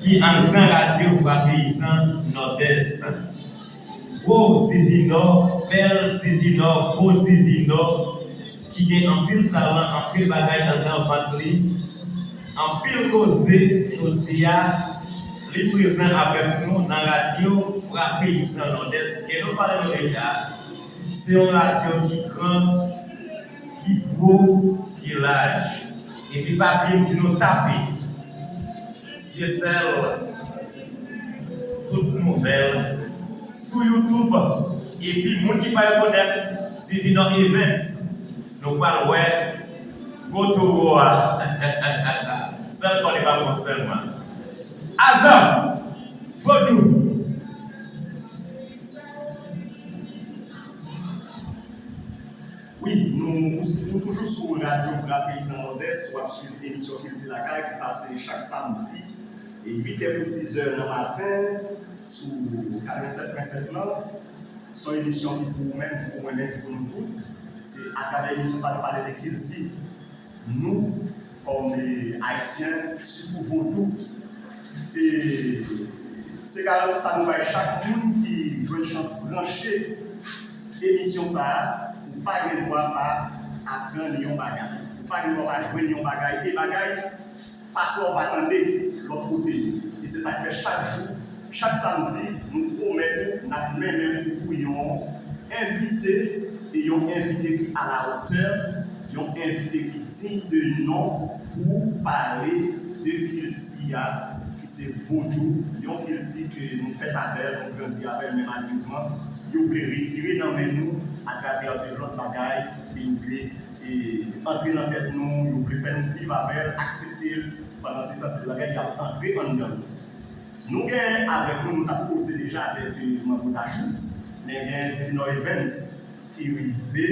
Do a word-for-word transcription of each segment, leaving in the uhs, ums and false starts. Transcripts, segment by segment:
Ki anndan radyo Vwa Peyizan Nòdès. Gwo Divinò, bèl Divinò, gwo Divinò, ki gen anpil talan, anpil bagay anndan vant li, anpil koze, jodi a, li prezan avèk nou nan radyo Vwa Peyizan Nòdès. Gen nou pale nou deja, se yon radyo ki gran, ki gwo, ki laj. Epi pa bliye m di nou tape. Dyesèl, tout nouvèl sou YouTube. Epi moun ki pa rekonèt Divino Events, nou pral wè gwo towo a. Sèl kò li pa bon sèlman. Azam, Vodou. Wi, nou, nou toujou sou Radyo Vwa Peyizan Nòdès, w ap swiv emisyon Kilti Lakay ki pase chak samdi, e uit è pou diz è nan maten, sou katrèvensèt pwen sèt lan. Se yon emisyon ki pou ou menm, ki pou mwen menm, ki pou nou tout. Se atravè emisyon sa nou pale de kilti nou, kòm, e, Ayisyen, sitou Vodou. E se garanti sa nou bay chak moun ki jwenn chans branche emisyon sa a, ou pa gen dwa pa aprann yon bagay. Ou pa gen dwa pa jwenn yon bagay, e bagay pa kwè w pa tande lòt kote. E se sa k fè chak jou, chak samdi, nou pwomèt ou n ap mennen pou ou yon envite, e yon envite ki a la otè, yon envite ki diy de non pou pale de kilti a, ki se vodou, yon kilti ke nou fèt avè l, nou grandi avè l, men malerezman, yo vle retire nan men nou atravè de lòt bagay, e yo vle e, antre nan tèt nou, yo vle fè nou viv avè l, aksepte l, pandan se tan se bagay y ap antre anndan nou. Nou gen avèk nou, nou t ap koze deja avèk, e, Manbo Tachou, men gen Divino Evans ki rive,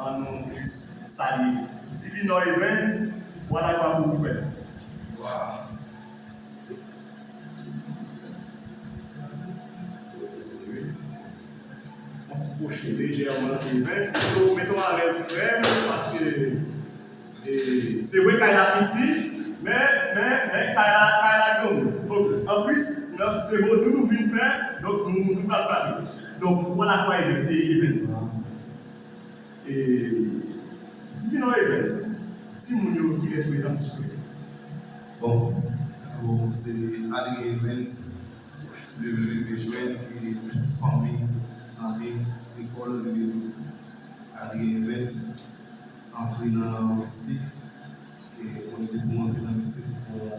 ann nou jis salye. Divino Evans, vwala kwa pou ou frè. Waw. Yon ti kwoche lejèman, e, ven ti kilo, mete w alèz frè m, paske, e, se vre kay la piti, men, men, men kay la, kay la gran. Donk, anplis, se vodou nou vin fè, donk nou, nou pral frape. Donk, vwala kwa e, e, Evans. E, Divino Evans, di moun yo kilès ou ye tankou sou. Bon, bon, se Adrien Evans, Leve Leve Jwenn, e tout fanmi, zanmi, lekòl, Leve Leve. Adrien Evans, antre nan mistik, e ou gen pou antre nan mistik pou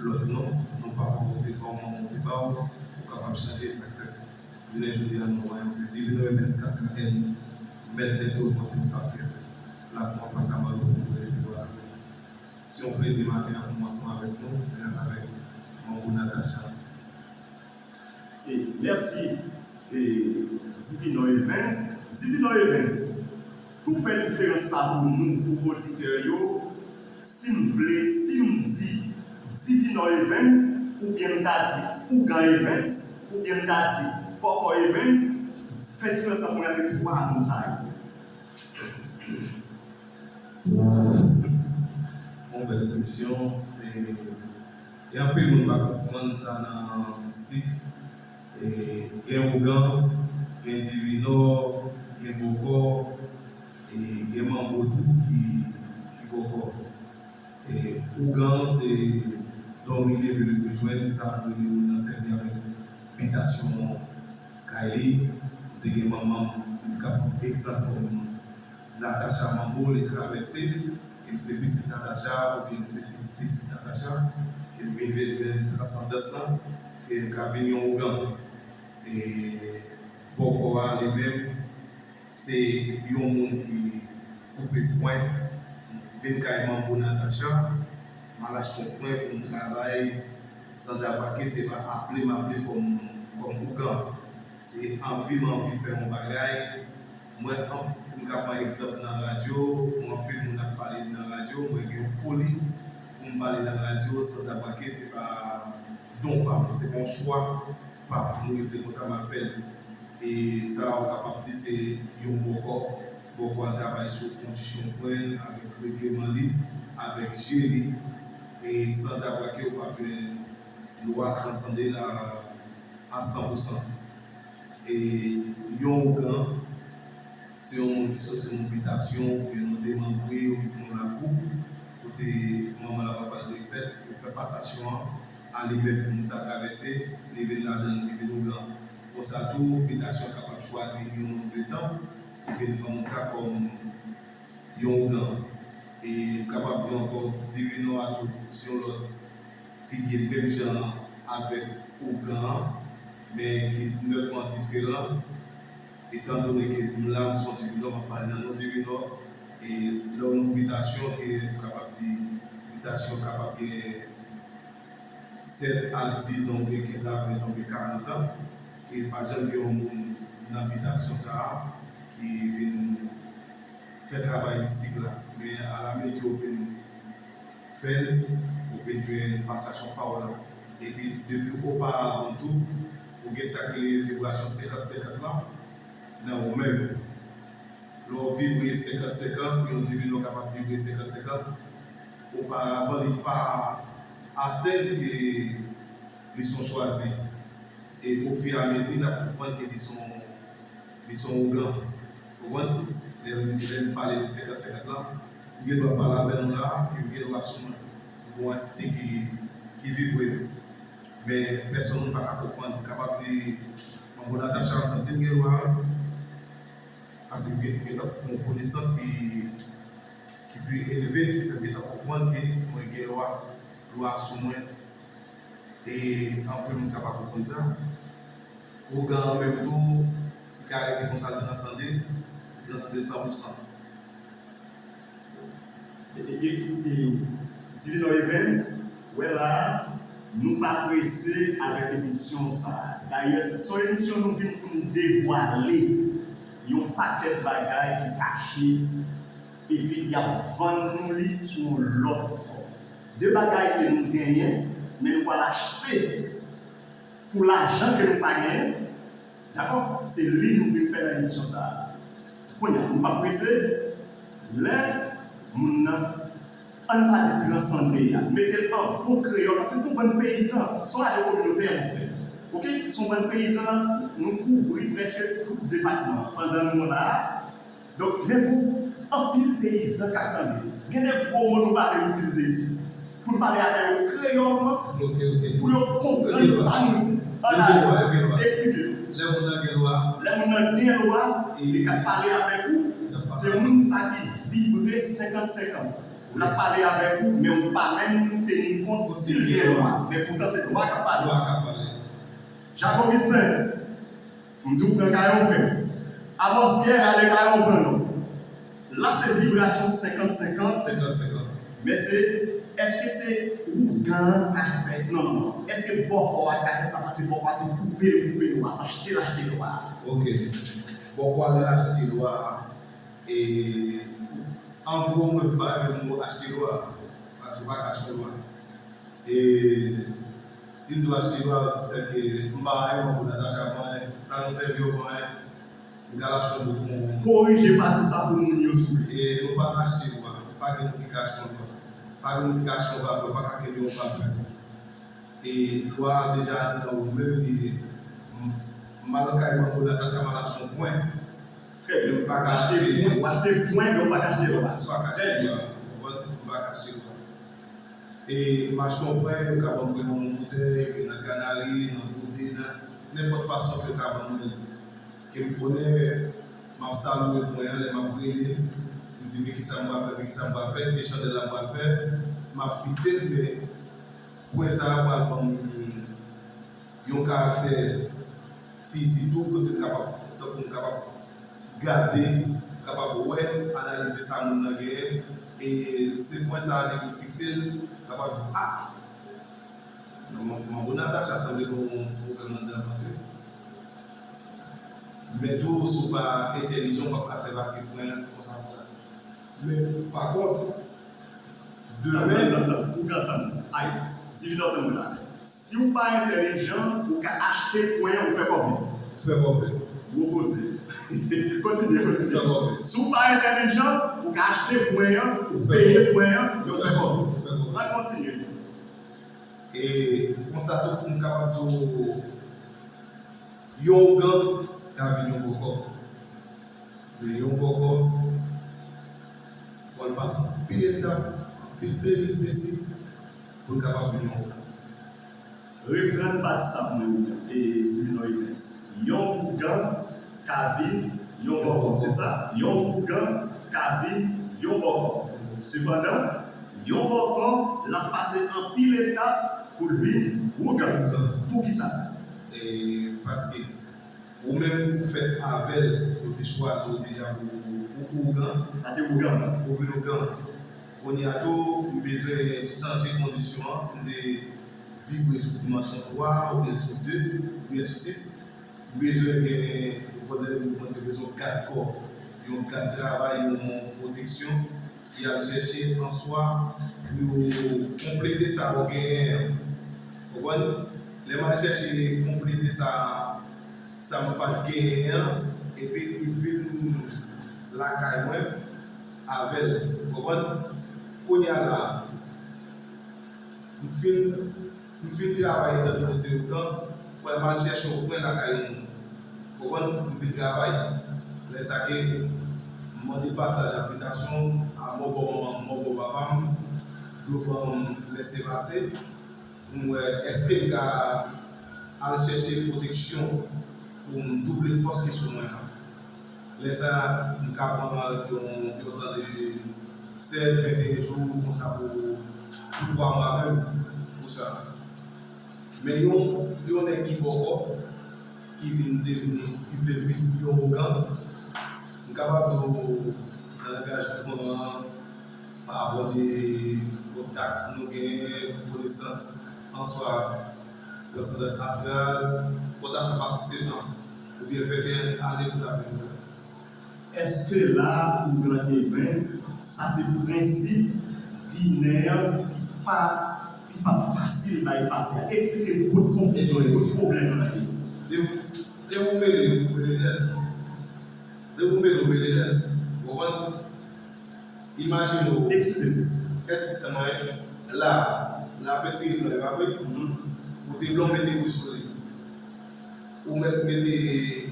lòt non, non pa pou ou te fè w, non ou te ba w, ou kapab chanje sa k fèt. Jounen jodi a, nou wè se Divino Evans K K N, mèt lè tou vante m pa fè. Lakou an pa ka mande pou mwen pou wè avèk. Se yon plezi maten an pou mwen ansanm avèk nou, gras avèk Manbo Natacha. E mèsi, e, Divino Evans. Divino Evans, pou fè diferans sa pou nou, pou oditè yo, si m vle, si m di Divino Evans, oubyen m ta di Ougan Evans, oubyen m ta di Bòkò Evans, fè diferans sa pou n ap twa mo sa yo. Yon bèl kesyon. E, e anpil moun pa konprann sa nan mistik. E, gen ougan, gen divinò, gen bòkò, e, gen manbo tou ki, ki bòkò. E, ougan se dòmi leve leve jwenn, sa nou rele moun nan sèvi avèk bitasyon kay li. M te gen manman m, m kapab egzanp kòm Natacha Manbo, li travèse, e m se pitit Natacha, oubyen m se pitit pitit Natacha, ke m vin vin jwenn transandans lan, ke m ka vin yon ougan. E bòkò a li menm, se yon moun ki koupe pwen, m vin kay Manbo Natacha, m al achte yon pwen pou m travay, sanzavwa ke se pa aple m aple kòm, kòm ougan. Se anvi m anvi fè yon bagay, Mwen, anp-, m ka pran egzanp nan radyo, pou anpil moun ap pale nan radyo, mwen gen yon foli pou m pale nan radyo, sanzavwa ke se pa don pa m, se pa yon chwa pa m, mwen se konsa m ap fè l. E sa, ou kapab di se yon bòkò. Bòkò a travay sou kondisyon pwen l, avèk regleman li, avèk je li, e sanzavwa ke ou p ap jwenn Lwa transande l a, a san pou san. E yon ougan, se yon moun ki soti nan yon bitasyon, oubyen nou demanbre, oubyen yon lagwoup, kote manman l ak papa l te fèt, yo fè pasasyon an a li menm, moun sa a travèse, li vin ladan l, li vin ougan. Konsa tou, bitasyon an kapab chwazi yon nonb de tan, li vin pran moun sa a kòm yon ougan. E m kapab di ankò, Divinò a tou, se yon lòt pilye menm jan avèk ougan an, men ki nètman diferan, etandone ke m la, m se yon Divinò, m ap pale nan non Divinò, e lè w nan bitasyon, ke m kapab di, bitasyon kapab gen sèt a diz an, oubyen kenz a ven an, oubyen karant an, e pa janm gen yon moun nan bitasyon sa a ki vin fè travay mistik la. Men alamezi ke w vin fè l, ou vin jwenn pasasyon pa w la. Epi depi oparavan tou, ou gen sa k rele vibrasyon senkant senkant lan nan ou menm. Lè w vibre senkant senkant, yon Divinò kapab vibre senkant senkant, oparavan li pa atenn ke li se yon chwazi. E ofiramezi, n ap konprann ke li se yon, li se yon ougan. Konprann? Lè, lè n pale de senkant senkant lan, m gen dwa pale avè nou la, ke m gen dwa sou mwen. M gen yon antite ki, ki vibre. Men pèsonn pa ka konprann. M kapab di, Manbo Natacha, m santi m gen lwa, paske m gen, gentan pran yon konesans ki, ki pi elve, ki fè m gentan konprann ke mwen gen lwa, lwa sou mwen. E anpil moun ka pa konprann sa. Ougan an menm tou, li ka rete konsa, li transande, li transande san pou san. E, e, e, e, Divino Evans, wè la, nou pa prese avèk emisyon sa a. Dayè, se yon emisyon nou vin pou nou devwale yon pakèt bagay ki kache, epi y ap vann nou li sou yon lòt fòm. De bagay ke nou genyen, men nou pral achte pou lajan ke nou pa genyen. Dakò? Se li nou vin fè nan emisyon sa a. Kounye a, nou pa prese. Lè moun nan, ann pa di transande a, mete l an bon kreyòl, paske nou bann peyizan, se yon radyo kominotè nou fè. Oke? Se yon bann peyizan, nou kouvri prèske tout depatman an. Pandan nou la a, Donk, men pou anpil peyizan k ap tande, gen de gwo mo nou pa vle itilize isit. Pou n pale avè yo kreyòlman, pou yo konprann sa nou di. Ann ale, eksplike nou. Lè moun nan gen lwa. Lè moun nan gen lwa, li ka pale avèk ou, se moun sa ki vibre senkant senkant. L ap pale avèk ou, men ou pa menm teni kont si l gen lwa. Men poutan se lwa k ap pale. Lwa k ap pale. Jak Augustin, M di w pran kay ou frè m. Amos Pierre, ale kay ou pran non. La se vibrasyon senkant senkant. Senkant senkant. Men se, èske se ougan an k ap fè? Non, non, non. Èske bòkò a k ap fè sa? Paske bòkò a se koupe l koupe lwa, se achte l achte lwa. Oke. Bòkò a l achte lwa. E, an gwo, mwen pa renmen mo achte lwa, paske w pa ka achte lwa. E, si m di w achte lwa, se ke m pa anyen, mwen pou Natacha pa anyen. Sa nou sèvi yo pa anyen. M ka achte yon bout. Korije pati sa pou moun yo, souple. E, nou pa ka achte lwa. Pa gen moun ki ka achte yon lwa. Pa gen moun ki ka achte yon vapè, pa ka kenbe yon vapè. E lwa a deja nan ou menm li ye. M, m al kay Manbo Natacha, m al achte yon pwen. Trè byen. M pa ka achte pwen, ou achte pwen, men ou pa ka achte lwa. M pa ka achte lwa. Ou konprann? M pa ka achte lwa. E m achte yon pwen, yo ka ban m pwen an yon boutèy, oubyen nan kanari, nan gode, nan nenpòt fason ke yo ka ban mwen li. Ke m konnen, m ap salye pwen an lè m ap rele, m di, "Men kisa m pral fè, men kisa m pral fè, se chandèl la m pral fè," m ap fikse l, men pwen sa a pral ban m yon karaktè fizik tou, kote m kapab, tankou m kapab gade, m kapab wè, analize sa moun nan genyen, e se pwen sa a, depi m fikse l, m kapab di, "Ah!" Manbo Natacha sanble gen yon ti pwoblèm anndan vant li. Men tou, si w pa entèlijan, w p ap ka sèvi ak pwen konsa, konsa. Men, pa kont, demen. Tann, tann, tann, tann. Ou ka tann. Ay, Divino, tann mwen la. Si w pa entèlijan, ou ka achte pwen, ou fè kòve. Ou fè kòve. Gwo koze. Kontinye, kontinye. Ou fè kòve. Si w pa entèlijan, ou ka achte pwen an, ou peye pwen an, men ou fè kòve. Ou fè kòve. Ann kontinye. E konsa tou, m kapab di w, yon ougan ka vin yon bòkò. Men yon bòkò, fò l pase anpil etap, anpil peripesi pou l kapab vin yon ougan. Reprann pati sa pou mwen, e, Divino Evens. Yon ougan ka vin yon bòkò, se sa? Yon ougan ka vin yon bòkò. Sepandan, yon bòkò, l ap pase anpil etap pou l vin ougan. Poukisa? E, paske ou menm ou fèt avè l, yo te chwazi w deja pou ou ougan. Sa se ougan. Ou vin ougan. Kounye a tou, m bezwen chanje kondisyon an, si m te vibre sou dimansyon twa, oubyen sou de, oubyen sou sis, m bezwen gen, yo konn lè moun te bezwen yon gad kò, yon gad travay, yon pwoteksyon, y al chèche an swa pou yo konplete sa ou genyen an. Konprann? Lè m al chèche konplete sa, sa m pa t genyen an, epi m vin lakay mwen avè l. Konprann? Kounye a la, m fin, m fin travay etan ke mwen se ougan, m al chèche yon kwen lakay yon moun. Konprann? M fin travay. Lè sa ke m mande pasaj abitasyon a mò bò manman m, mò bò papa m, pou yo ban m lèsepase, pou m wè èske m ka al chèche pwoteksyon pou m double fòs ki sou mwen an. Lè sa a, m ka pran yon, yon tan de sèz, venteyen jou, konsa pou, pou twa mwa menm, pou sa. Men yon, yon nèg ki bòkò, ki vin devni, ki vle vin yon ougan, m kapab di w nan langaj kouran an, pa rapò de kontak nou genyen, konesans an swa, transandans astral, fò w ta fè pase setan oubyen venteyen ane pou w ta vin ougan. Èske la, ougan Evens, sa se prensip Ginen an ki pa, ki pa fasil bay pase a? Eksplike m kot konfizyon yo, kot pwoblèm nan ye. Depi, depi w mele, w mele nèt. Depi w mele, w mele nèt. Ou konprann? Imajine w. Eskize m. Èske, tanman, la, la penti blan, e pa vre? Mhm. Ou te blan, w mete wouj sou li. Ou mèt mete,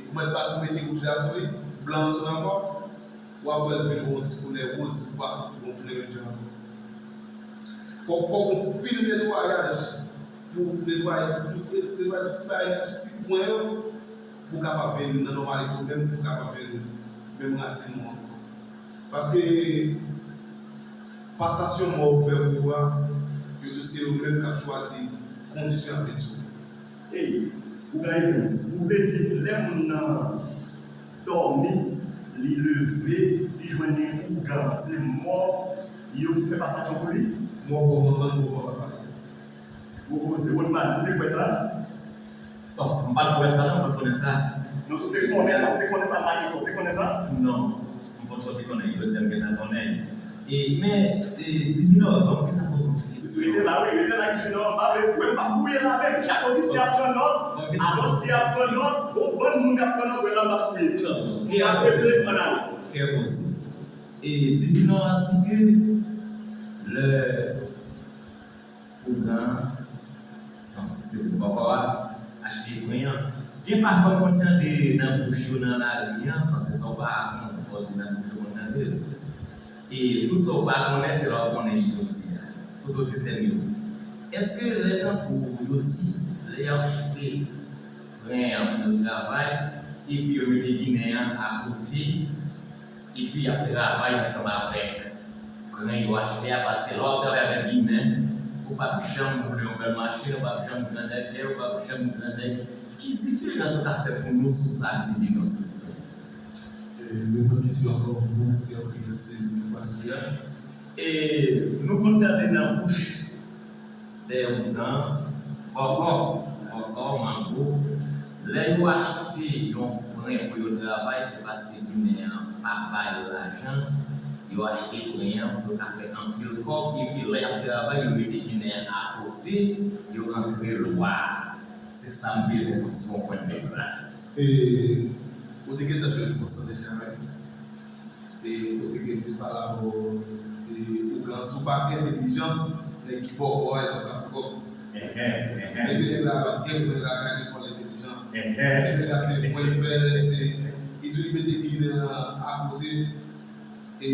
ou mèt pa tou mete wouj la sou li, blan an sou l ankò, w ap wè l vin yon ti koulè woz, ou pa fouti gon koulè menm jan ankò. Fò, fò w fè yon pil netwayaj pou netwaye tout, netwaye tout ti bagay nan tout ti kwen yo, pou w kapab vin nan nòmalite w menm, pou w kapab vin menm rasin ou ankò. Paske pasasyon mò ou fè pou ou a, yo di se yo menm k ap chwazi kondisyon y ap met sou ou. Ey, ougan Evens, ou vle di lè moun nan dòmi, li leve, li jwenn li ougan, se mò yo fè pasasyon pou li? Mò bò manman l, mò bò papa l. Gwo koze, ou pa t kwè sa? Bon, m pa t kwè sa non, m pa t konnen sa. Non, si w te konnen sa, ou te konnen sa, m pa te kwè, ou te konnen sa? Non, m pa t twò te konnen, jodi a m gentan konnen. E, men, e, Divino, ban m gentan poze yon ti kesyon. Rete la, wi, rete la, Divino, m pa vle, wè m p ap bwouye la menm. Jacob Mister ap pran nòt, Adosti ap pran nòt, gon bann moun k ap pran nòt, wè la m p ap bwouye. Kè poze, ann ale. Kè poze. E, Divino a di ke lè ougan, non, eskize m, bòkò a achte kwen an. Gen pafwa m konn tande nan bouch yo nan lari an, paske sa w pa konn, fò w di nan bouch yo konn tande l. E tout sa w pa konnen, se la w konnen li jodi a. Tout oditè m yo. Èske lè tankou yo di, lè y ap achte kwen an pou yo travay, epi yo mete ginen an akote, epi y ap travay ansanm avèk gren yo achte a, paske lè w ap travay avèk ginen, ou p ap janm woule yon bèl machin, ou p ap janm grandèkyè, ou p ap janm grandèkyè. Ki diferans sa ta fè pou nou sou sa, Divino, silvouplè? E, reprann kesyon ankò, pou moun ki ap sezi sa w pral di a. E nou konn tande nan bouch dèyè ougan, bòkò, bòkò, mango. Lè yo achte yon pwen pou yo travay, se paske ginen an pa ba yo lajan. Yo achte pwen an pou yo ka fè anpil kòb, epi lè y ap travay, yo mete ginen an akote, yo antre lwa. Se sa m bezwen pou ti konprann de sa. E, ou te gentan jwenn repons lan deja, wi. E ou te gen te pale avè w de ougan, si w pa entelijan, nèg ki bòkò a, yo pa ka fè kòb. Depi nèg la gen mwen lakay li fò l entelijan. Depi nèg la se mwen l fè, se li toujou mete Ginen an akote. E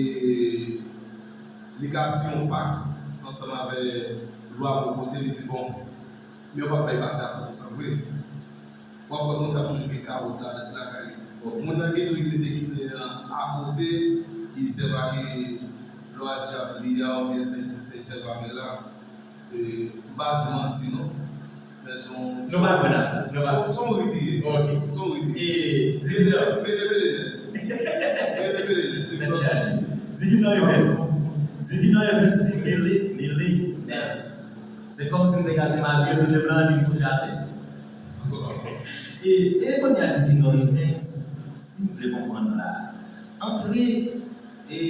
li ka si yon pak ansanm avè lwa bò kote, li di bon, men yo p ap bay pase a san pou san vre. W ap wè moun sa toujou gen kawòt la lakay li. Moun nan gen toujou mete Ginen an akote, li sèvi ak lwa dyab li a oubyen se se sèvi avè l la. E, m pa di manti non. Men se yon, nou pa kwè nan sa. Nou pa se yon rit li ye. Ok. Se yon rit li ye. E, Divino. Mete pele nèt. Mete pele nèt. Divino. Divino Evans. Divino Evans di mele, mele nèt. Se kòmsi m te ka di m abiye bleu de blanc epi m kouche atè. E, e kounye a Divino Evans, si m vle konprann la, antre e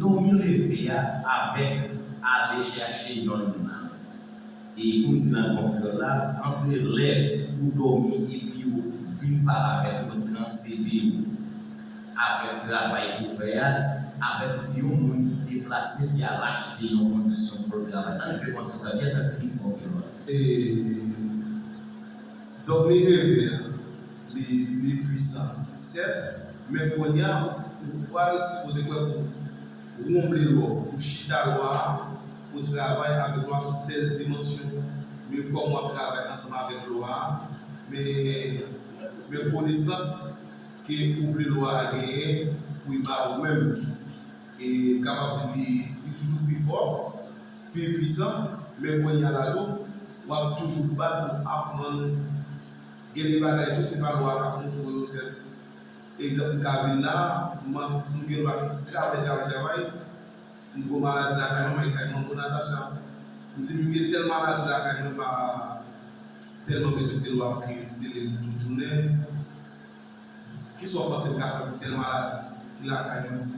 dòmi leve a avèk ale chèche yonn nan. E pou m di l an bon kreyòl la, antre lè ou dòmi epi ou vin pale avèk mwen, transede ou avèk travay pou fè a, avèk yon moun ki deplase, ki al achte yon kondisyon pou l travay. Ann reponn sou sa, kiyès k pi fò ke lòt? E, dòmi reve a, li, li pwisan, sèt, men kounye a, ou pral sipoze kwè pou wonble lwa, pou chita lwa a, pou travay avèk lwa sou tèl dimansyon, men kòman w ap travay ansanm avèk lwa a, men, men konesans ke ou vle lwa a genyen pou l ba ou menm. E m kapab di li, li toujou pi fò, pi pwisan, men kounye a la tou, w ap toujou bat pou aprann. Gen de bagay tou, se pa lwa k ap montre w yo sèl. Egzanp, m ka vin la, m, m gen dwa travay, travay, travay, m gon maladi lakay mwen, m al kay manbo Natacha. M di m gen tèl maladi lakay mwen, m pa tèlman bezwen se lwa pou ki sele m tout jounen. Kisa w panse m ka fè pou tèl maladi ki lakay mwen?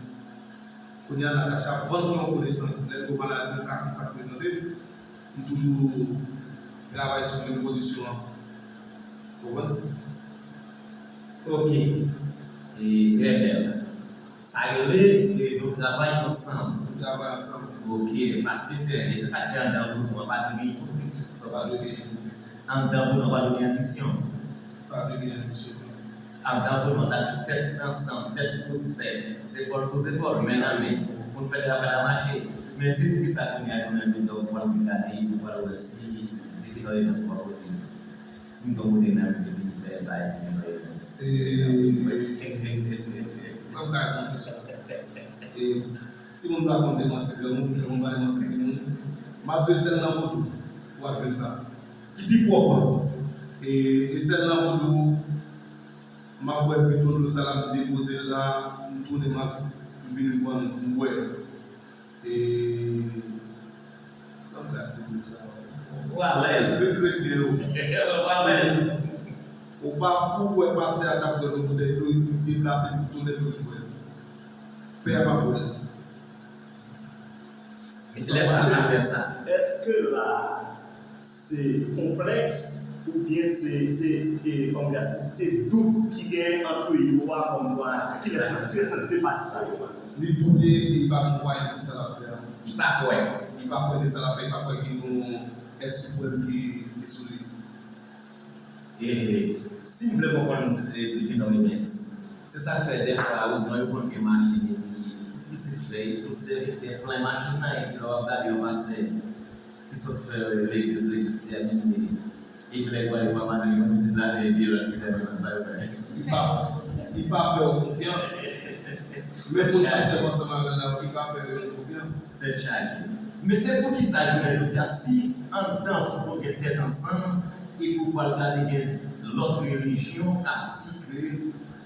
Kounye a, Natacha vann mwen yon konesans. Lè m gen yon maladi, m ka konn sa k prezante m. M toujou travay sou menm kondisyon an. Konprann? Ok. E, trè bèl. Sa rele, e, nou travay ansanm. Nou travay ansanm. Ok. Paske se, e se sa k fè anndan vodou an pa dwe gen ipokrit. Sa pa dwe gen ipokrit. Anndan vodou an pa dwe gen anbisyon. Pa dwe gen anbisyon. Anndan vodou an ta dwe tèt ansanm, tèt sou tèt, zepòl sou zepòl, men nan men, pou n fè travay la mache. Men se poukisa kounye a jounen jodi a ou pral vin gade, ou pral wè si Divino Evans bò kote m. Si m gen yon kote nan men m, epi m fè bay Divino Evans. E, ban m kare konn kesyon. E, timoun pa konn demanti granmoun, granmoun pa demanti timoun. M ap di sèl nan vodou w ap jwenn sa. Ki pi pwòp. E, e sèl nan vodou, m ap bwè bidon dlo sa la, m depoze l la, m tounen, m ap, m vin pran, m bwè. E, ban m ka di nou sa. Ou alèz. Se kretyen yo. Ou alèz. Ou pa fou wè pastè a t ap bwè nan boutèy dlo, li deplase pou tounen pou vin bwè. Pè a pa bwè l. Lè sa, sa fè sa. Èske la se konplèks oubyen se, se, e, kòman di, se dout ki gen ant yo a, kòm kwa, kilès nan, kilès nan de pati sa yo a? Li doute, li pa konn kwayans nan sa l ap fè a. Li pa kwè. Li pa kwè nan sa l ap fè, li pa kwè gen yon èt siprèm ki, ki sou li. E si m vle konprann, e, Divino Evans, se sa k fè dèfwa ougan yo konn gen machin epi tout pitit fèy, tout sèvitè plen machin nan, epi lè w ap gade yon pastè ki sot fè legliz, legliz tèmine, epi lè l pral yo pa mande yon pitit la, epi lòt fidèl yo menm sa yo fè. Li pa, li pa fè w konfyans. Menm moun k ap sèvi ansanm avè l la, li pa fè yo konfyans. Tèt chaje. Men se poukisa jounen jodi a, si anndan vodou gen tèt ansanm, epi w pral gade gen lòt relijyon k ap di ke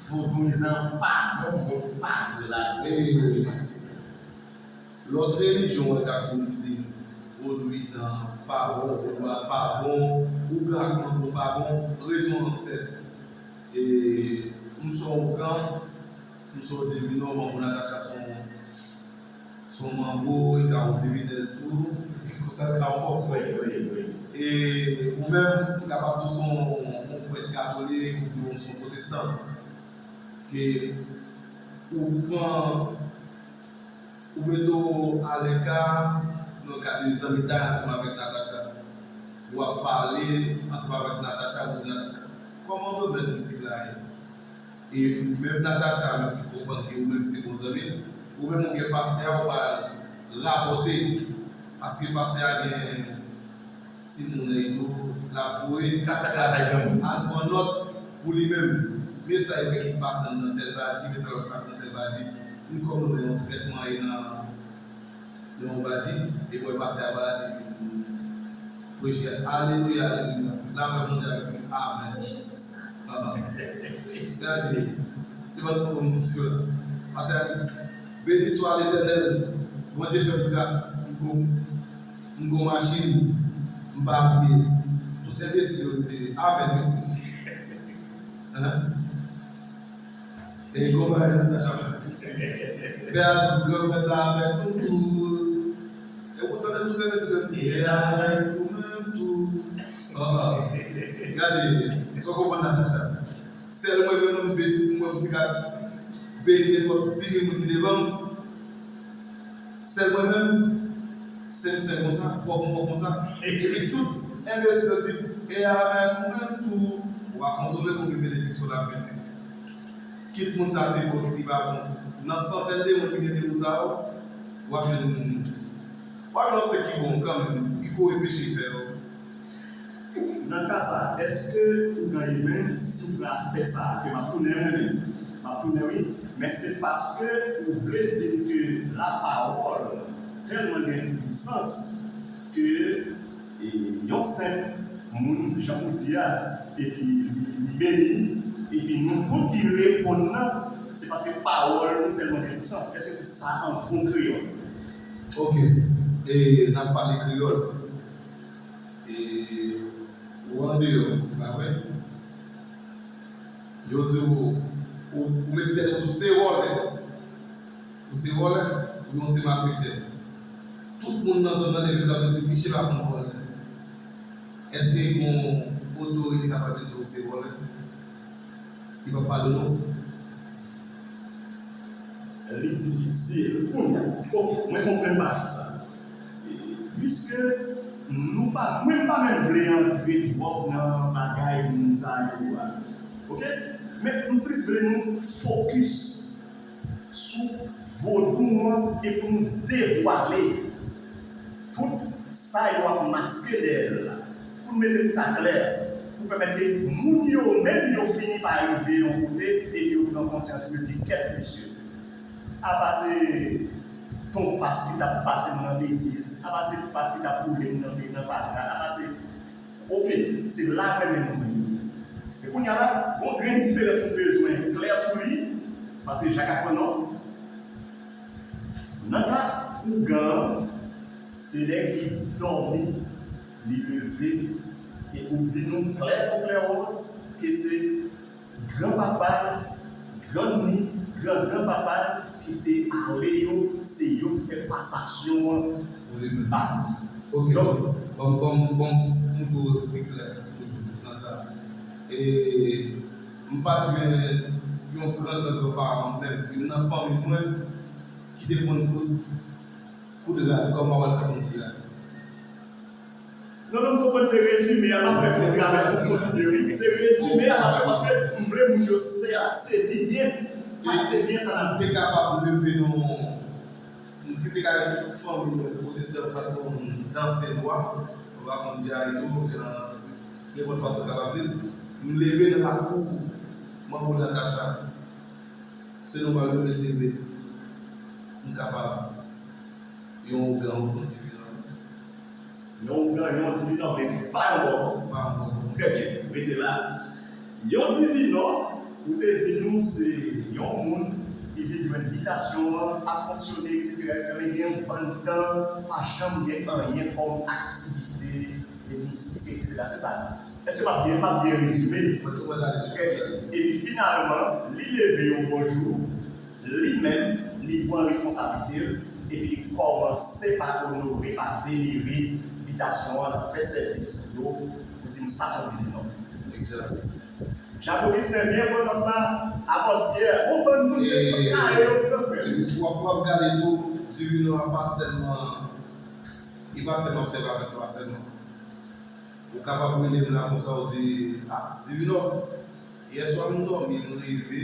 vodouyizan pa bon, bon, pa vre ladan. E lòt relijyon w wè k ap vin di vodouyizan pa bon, vodou a pa bon, ougan ak manbo pa bon, rezon an sèt. E m se yon ougan, m se yon divino, manbo Natacha se yon Se yon manbo, li ka yon divinès tou, konsa l ka yon bòkò. Wi, wi, wi. E ou menm, m kapab di w se yon, yon prèt katolik oubyen w se yon pwotestan. Ke ou pran, ou mete w alèka nan kad de zanmitay ansanm avèk Natacha. w ap pale ansanm avèk Natacha, ou di Natacha, kòman domèn mistik la ye? E menm Natacha menm ki konprann ke ou menm se bon zanmi l, ou menm ou gen pastè a, ou pa rapòte, paske pastè a gen timoun li tou, l ap voye, al pran nòt pou li menm. Men sa yo wè ki pase nan tèl badji, men sa yo wè ki pase nan tèl badji. Li kòm nou wè yon trètman e nan yon badji, e bò pase a ba li preche. Alelouya, alelouya. Lapè Bondye avèk nou. Amèn. Amen. Gade, li pa t poko moun sou la. Pase a di, Béni soit l'Éternel, Bondye fè m gras, m gon, m gon machin, m pa bliye. Tout enbesil yo te, amèn. Hein? E gon bagay Natacha. Pè a tou, granmèt la avèk nou tou. E ou tande tout enbesil yo di, e avèk ou menm tou. Oh, oh. Gade, sa w konprann Natacha. Sèl mwen menm, mwen, mwen, mwen te ka beni nenpòt di mil moun ki devan m. Sèl mwen menm, se m sèl konsa, pwòp m pwòp konsa. Epi tout enbesil yo di, e avèk ou menm tou. W a kontwole konbyen benediksyon l ap vin. Kit moun sa te bon, kit li pa bon. Nan santèn de moun ki te di moun sa yo, w ap jwenn, w ap jwenn yon sèk ki bon kanmenm, ki kore peche fè yo. Nan ka sa, èske ou gen evens si w pran aspè sa a ke m ap tounen an, men m ap tounen wi, men se paske ou vle di m ke lapawòl tèlman gen pwisans ke e, yon senp moun, jan ou di a, epi li, li beni, epi nou tout ki reponn nan, se paske pawòl nou tèlman gen pwisans. Èske se sa an bon kreyòl? Ok. E, n ap pale kreyòl. E, ou andeyò, pa vre? Yo di w, ou, ou met tèt ou, ou se vòlè. Ou se vòlè, oubyen ou se malfektè. Tout moun nan zòn nan leve kanpe di, Miche pa konn vòlè. Èske yon otorite kapab vin di w se vòlè? Li p ap pale w non. Li difisil. Kounye a, ok, mwen konprann pati sa. E, piske nou pa, mwen pa menm vle antre twòp nan bagay moun sa yo a. Ok? Men m plis vle nou fokis sou vodou an e pou nou devwale tout sa yo ap maske dèyè l la, pou n mete tout aklè, pou pèmèt ke moun yo menm yo fini pa rive yon kote epi yo pran konsyans, yo di, kèt mesye, apa se tonpas ki t ap pase m nan betiz, apa se pas ki t ap boule m nan, nan fatra, apa se Ok, se la vrèman nou ye. E kounye a la, gon grenn diferans nou bezwen klè sou li, paske Jak ap pran nòt. Nan ka ougan an, se nèg ki dòmi, li leve, e ou di nou klè kon klè wòz, ke se granpapa l, grann li, gran granpapa l ki te ale yo, se yo ki fè pasasyon an ba li. Ok, donk, ban m, ban m, ban m, m tou pi klè toujou nan sa. E m pa t jwenn yon gran gran granparan m menm, youn nan fanmi mwen ki te konn koud, koud rad, kòm papa l fè konn koud rad. Non, non, m konprann se rezime a m ap fè pou travay pou kontinye, wi. Se rezime a m ap fè paske m vle moun yo se-, sezi byen, kapte byen sa n ap di. Te kapab leve nan, m te ka gen tout fanmi mwen kote sè m pa t konn danse lwa, m pa konn djay tou, jan nenpòt fason w kapab di l. M leve nan lakou manbo Natacha. Se nòmal, men se vre. M kapab. Yon ougan, yon divinò. Yon ougan, yon divinò, men pa yon bòkò. Pa yon bòkò. Trè byen, rete la. Yon divinò, ou te di nou se yon moun ki vin jwenn bitasyon an, ap fonksyone, etsetera, etsetera, men gen yon bann tan, pa janm gen anyen kòm aktivite e mistik, etsetera. Se sa. Èske m ap byen, m ap byen rezime? Mwen tou mwen ale trè byen. Epi finalman, li leve yon bon jou, li menm, li pran responsablite l, epi li kòmanse pa onore, pa venere bitasyon an, l ap fè sèvis pou yo, pou di m sa se yon divinò. Egzak. Jak Augustin, byen pran nòt la, Apòs Pyè, bon bann moun se kare yo pran frè. Epi w ap, w ap gade tou, divinò a pa sèlman, li pa sèlman ap sèvi avèk lwa sèlman. Ou kapab rele m la konsa, ou di, "Ah, Divinò, yèswa m dòmi, m reve,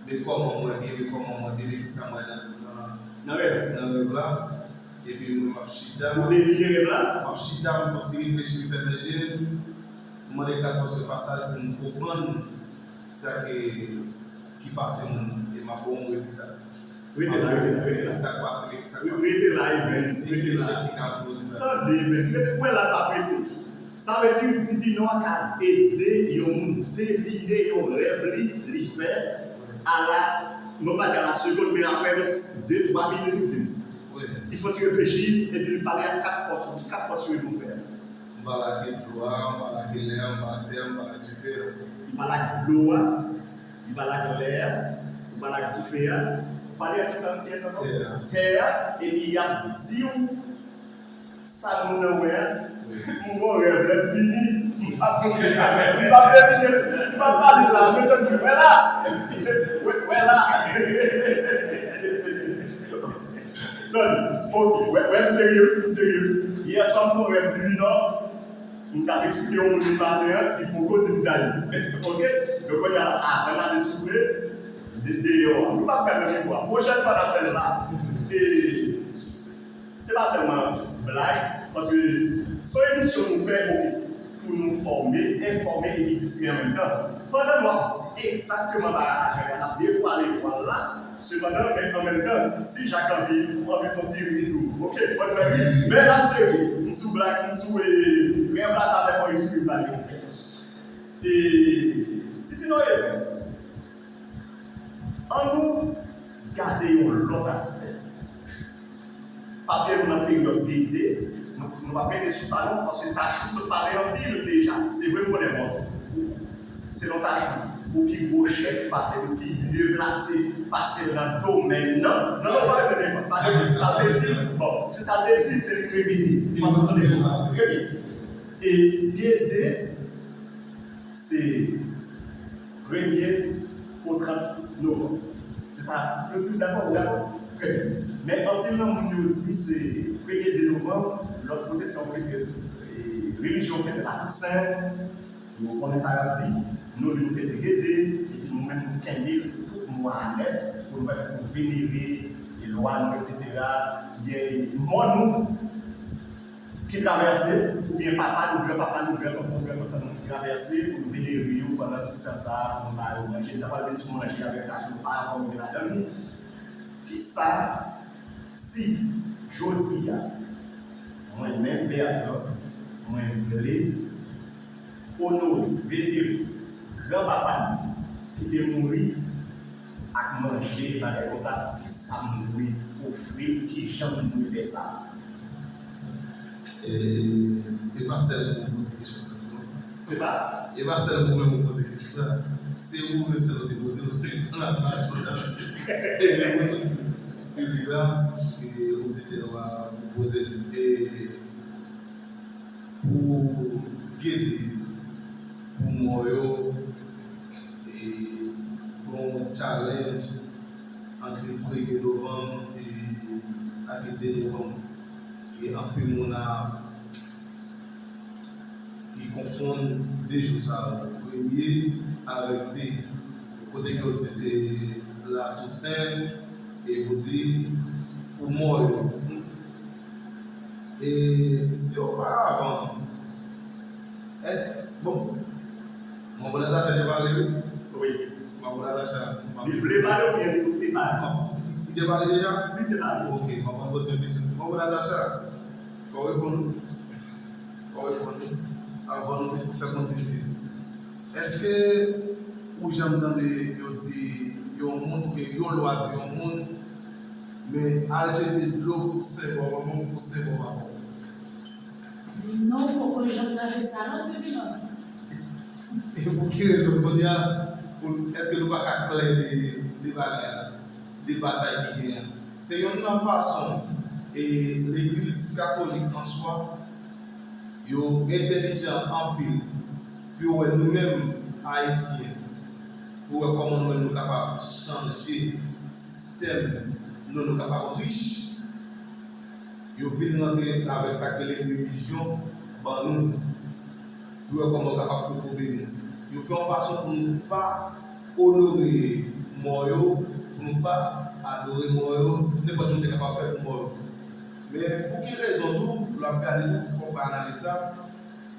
men kòman mwen ye, men kòman mwen ye, men kisa mwen nan, nan, Nan rèv. nan rèv la." Epi mwen, m ap chita. Ou devine rèv la? M ap chita, m fè yon ti reflechi, m fèmen je m, m mande kat fòs yo pasaj pou m konprann sa ki, ki pase moun, e m ap ba w yon rezilta. Rete la, rete la, rete la. Sa k pase, sa k pase. Rete la, Evens, rete la. Tande, Evens, rete, ou wè la pa prese. Sa vle di, Divinò a ka ede yon moun devine yon rèv li, li fè, a la, non pa di a la segonn, men apre de, twa minit, ou di m. Wi. Li fè yon ti reflechi, epi li pale ak kat fòs yo. Ki kat fòs yo ede w fè? M pale ak dlo a, m pale ak lè a, m pale ak tè a, m pale ak dife a. Li pale ak dlo a, li pale ak lè a, li pale ak dife a, li pale ak kisa, kiyès ankò? Tè a. Tè a, epi y ap di w sa moun nan wè a. Wi. M gon rèv, lè m fini, m p ap, m p ap devine, m p ap pale la, men tann, wè la, wè, wè la. Tann, ok, wè, wè, m serye, m serye. Yèswa, m fè yon rèv Divinò, m t ap eksplike yon moun li maten an, li poko di m sa li. Ok? Donk, kounye a, avan n ale soupe, de-, deyò a. Nou p ap fè nan mikwo a. Pwochèn fwa n ap fè l la. E, se pa sèlman blag, paske se yon emisyon nou fè, ok, pou nou fòme, enfòme epi distrè an menm tan. Pandan nou ap di egzakteman bagay la, n ap devwale vwal la, sepandan, men an menm tan, si Jak anvi, anvi fè yon ti ri tou, ok, bon, fè ri, men n ap serye, m sou blag, m sou, e, rèv la, talè fò eksplike sa li fè. E, Divino Evans, ann nou gade yon lòt aspè. Pa bliye nou nan peryòd Gede, nou, nou p ap rete sou sa non, paske Tachou sot pale anpil deja. Se vre m konnen bon, selon Tachou, ou pi gwo chèf pase l, ou pi mye plase pase l nan domèn nan. Non, non, pa bezwen defann, pa bezwen, se sa l te di, bon, se sa l te di, se li k repete. Paske w tande konsa. Trè byen. E Gede, se premye o trant novanm. Se sa yo di, dakò, ou dakò? Trè byen. Men anpil nan moun yo di se premye de novanm, lòt kote se yon fete, e, relijyon, fete Latousen. Yo konnen sa y ap di. Nou, nou fete Gede, epi nou menm, nou kenbe l tout mwa a nèt pou nou pèmèt nou venere, e, lwa nou, etsetera, oubyen mò nou ki travèse, oubyen papa nou, granpapa nou, grantonton, grantantan nou ki travèse, pou nou venere yo pandan tout tan sa a, pou nou ba yo manje. M ta pral vin sou manje avèk Tachou, nou pa ankò rive ladan l. Kisa si jodi a, mwen menm, Bertrand, mwen vle onore, venere granpapa nou ki te mouri ak manje, bagay konsa, kisa m dwe ofri l, kijan m dwe fè sa? E, e pa sèl mwen poze kesyon sa, non. Se pa? E pa sèl mwen menm ou poze kesyon sa. Se ou menm sèl ou te poze l, ou te nan match, ou te nan se. E, piblik la, e, oditè yo a poze l. E, pou Gede, pou mò yo, e, gon challenge ant premye novanm e ak de novanm, ke anpil moun ap, ki konfonn de jou sa yo, premye avèk de. Kote ke yo di se Latousen, e pou di pou mò yo. E si oparavan, e, bon, Manbo Natacha te pale, wi. Wi. Manbo Natacha. Li vle pale oubyen li te pale? Non, li, li te pale deja? Li te pale. Ok, mwen pral poze yon kesyon. Manbo Natacha, fò w reponn. Fò w reponn. Anvan nou fè, fè kontinite. Èske ou janm tande yo di yon moun, oubyen yon lwa di yon moun, men al jete dlo pou sen bò manman w, pou sen bò papa w? Non, m poko janm tande sa non, Divino. E pou ki rezon kounye a, pou, èske nou pa ka klè de, de bagay la, de batay ki genyen an? Se yonn nan fason, e, legliz katolik an swa, yo entèlijan anpil pou yo wè nou menm Ayisyen, pou yo wè kòman nou menm nou kapab chanje sistèm nou, nou kapab rich. Yo vin rantre sa avèk sa k rele relijyon ban nou. Yo wè kòman yo kapab pwokobe nou. Yo fè yon fason pou nou pa onore mò yo, pou nou pa adore mò yo, nenpòt jan nou te kapab fè pou mò yo. Men pou ki rezon tou, lè w ap gade tou, fò w fè analiz sa,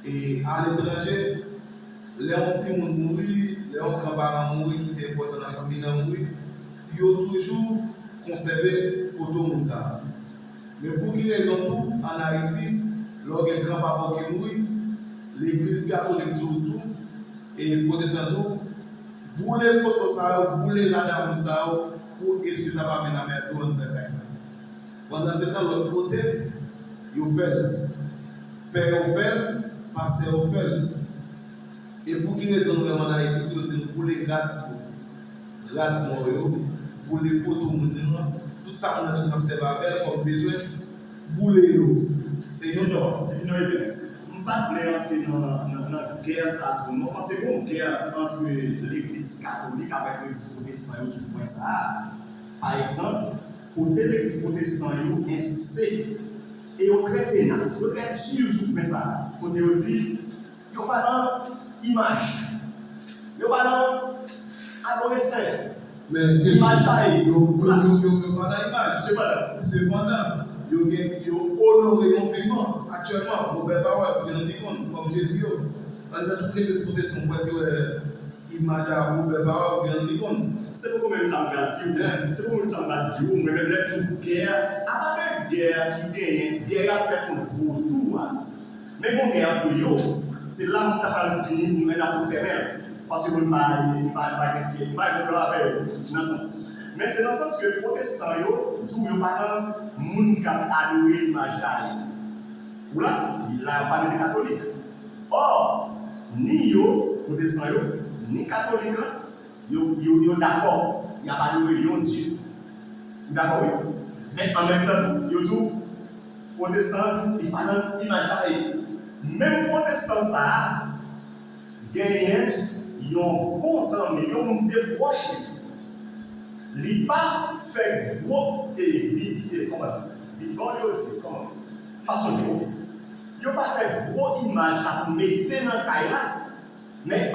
e aletranje, lè yon timoun mouri, lè yon gran paran mouri ki te enpòtan nan fanmi nan mouri, yo toujou konsève foto moun sa a. Men pou ki rezon tou, ann Ayiti, lè w gen gran papa w ki mouri, legliz katolik di w tou, e pwotestan di w, boule foto sa yo, boule rad a moun sa yo, pou espri sa pa vin anmède w anndan kay la. Pandansetan, lòt kote, yo fè l. Pè yo fè l, pastè yo fè l. E pou ki rezon nou menm ann Ayiti, tou yo di nou boule rad tou? Rad mò yo, boule foto moun nan, tout sa moun nan te konn ap sèvi avè l kòm bezwen, boule yo. Se yon Divino, Divino Evens, m pa t vle antre nan, nan, nan gè sa tou non, paske gon gè ant legliz katolik avèk legliz pwotestan yo sou pwen sa a. Pa egzanp, kote legliz pwotestan yo ensiste, e yo trè tenas, yo trè di sou pwen sa a, kote yo di, yo pa nan imaj. Yo pa nan adore sen. Men, imaj taye. Yo, yo, yo, yo, yo pa nan imaj. Sepandan. Sepandan, yo gen, yo onore yon vivan. Aktyèlman, Robert Bauer, ou gen anpil moun, kòm Jezi yo. Anndan tout legliz pwotestan, ou prèske wè imaj a Robert Bauer, ou gen anpil moun. Se poko menm sa m pral di w. Se poko menm sa m pral di w. Mwen menm, lè tout gè, apa de gè ki genyen, gè y ap fè kont vodou a. Men gon gè ant yo, se la m ta pral vini, mwen n ap tou fèmen l. Paske mwen pa, m pa, m pa gen pye, m pa gen pwoblèm avè yo, nan sans. Men se nan sans ke pwotestan yo, di w yo pa nan moun k ap adore imaj taye. Ou la, la yo pa mete katolik. Ò, ni yo, pwotestan yo, ni katolik la, yo, yo, yo dakò, y ap adore yon Dye. Ou dakò, wi? Men an menm tan tou, yo di w, pwotestan an tou, li pa nan imaj taye. Menm pwotestan sa a, genyen yon bon zanmi, yon moun ki te pwòch li. Li pa fè gwo, e, bi, e, kòman? Bibòl yo di, kòman? Pa sonje, oke. Yo pa fè gwo imaj ap mete nan kay la, men